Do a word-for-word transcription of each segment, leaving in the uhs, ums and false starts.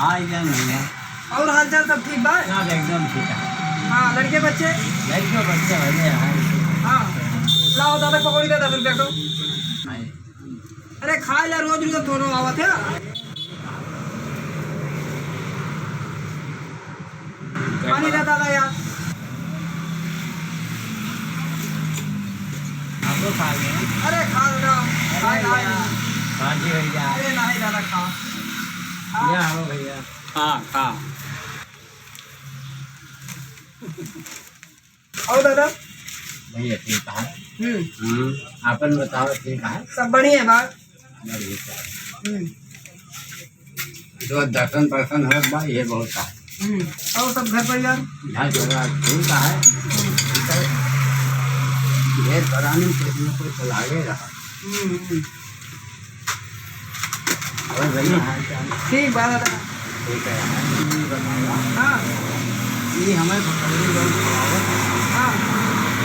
हाँ, एकदम बढ़िया। और हाल चाल सब ठीक बा? सब एकदम ठीक है। हाँ, लड़के बच्चे? लड़के बच्चे भले हैं। हाँ, लाओ दादा, पकौड़ी दे दस रुपया को। हाँ। अरे खाए ला, रोज रोज थोड़ो आवत है। पानी दे दादा यार। आप लोग खा लें। अरे खा लो, खा अरे लो। भैया, हाँ जी भैया। अरे नहीं दादा, खा। खा। या हो भैया। खा, खा। आओ दादा। भैया ठीक है। हम्म। हम्म, आपन बताओ, ठीक है? सब बढ़िया बा। बढ़िया। हम्म। जो दर्शन पर्शन हो बा, ये बहुत है। हम्म। और सब घर परिवार? घर परिवार ठीक है। हम्म। ठीक है। ये परानी कुछ न कुछ लागे रहा। हम्म, हम्म। और भैया हाल चाल? ठीक बा दादा। ठीक है, ये बताओ। हाँ। ये हमें भटौरी लोग खवावत है। हाँ।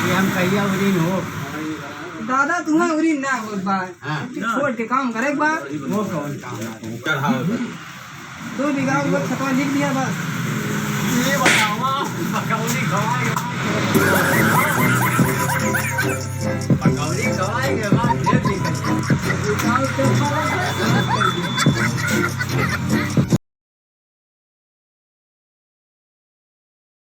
ये हम कहिया उरीन हो। दादा, तुम्हें उरीन ना होत बा। हाँ। छोड़ के काम करे के बा। वो कौन काम है? चढ़ाओ। दो बीघा ऊपर छतवा लिख दिया बस। ये बतावा, पकौड़ी खवाए के बाद, पकौड़ी खवाए के बाद फिर लिख।